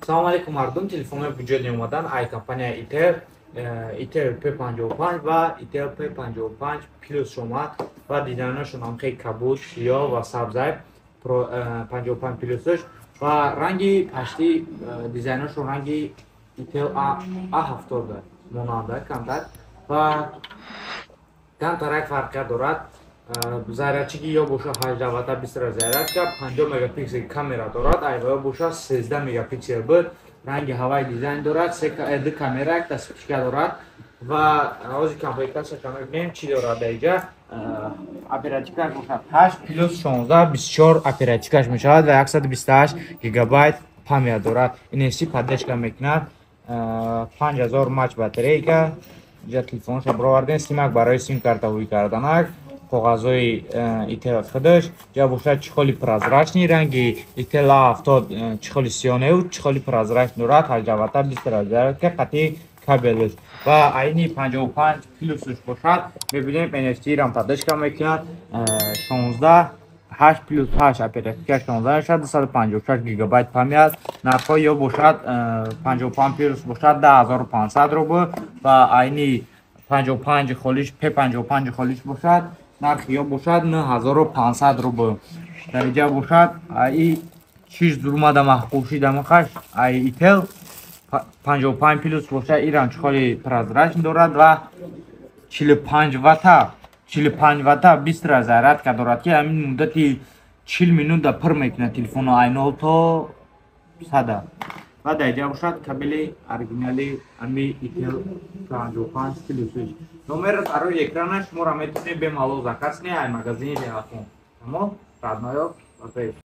Салом алейкум, мардум. Телефонҳои бюджетный омадан ай компания Itel, Itel P55 ва Itel P55 Plus омад ва дизайнашон ҳам хеле кабуд, сиёҳ ва сабзай 55 Plusш ва ранги пашти дизайнашон ранги Itel A70 монанда камтар ва камтарак фарқият дорад. Зарядчики ё боша 18 ватта быстрая зарядка, 50 мегапиксел камера дорад, айва боша 13 мегапиксел буд. Ранги ҳаваи дизайн дорад, ду камера, якта вспышка дорад ва ҳозир комплектацияша мебинем, чӣ дорад дар инҷа. Оперативкаш бошад 8 плюс 16, 24 оперативкаш мешавад ва 128 гигабайт память дорад. NFC поддержка мекунад, 5000 мАч батарейка. Инҷа телефонша бировардем, симак барои сим карта ҳуй карданак, коғазҳои Itel худаш. Ҷа бошад чехоли прозрачный, ранги Itel A70 чехоли сиёнеу чехоли прозрачный дорад, 18 ватта быстрая зарядка қатъи кабелш. Ва айни 55 плюсш бошад, мебинем, NFC-рам поддержка мекунад, 16 8 плюс 8 оперативка 16 мешавад, 256 гигабайт память. Нархҳо ё бошад 55 плюс бошад 10 500 рубл ва айни 55 холиш, P55 холиш бошад, нархи ё бошад 9500 рубл. Дар инҷа бошад и чиз зурмада маҳқул шидамахаш ай Itel 55 плюс бошад, ирам чехоли прозрачный дорад ва 45 ватта, 45 ватта быстрая зарядка дорад, ки ҳамин муддати 40 минута пур мекунад телефоно ай 0 то 100. Ва дар инҷа бошад кабели оригинали ами Itel 55 плюсш. Номер барои экрана шуморо метавонед бемалол заказ кунед ай магазини Реалфон. Тамом, родноё.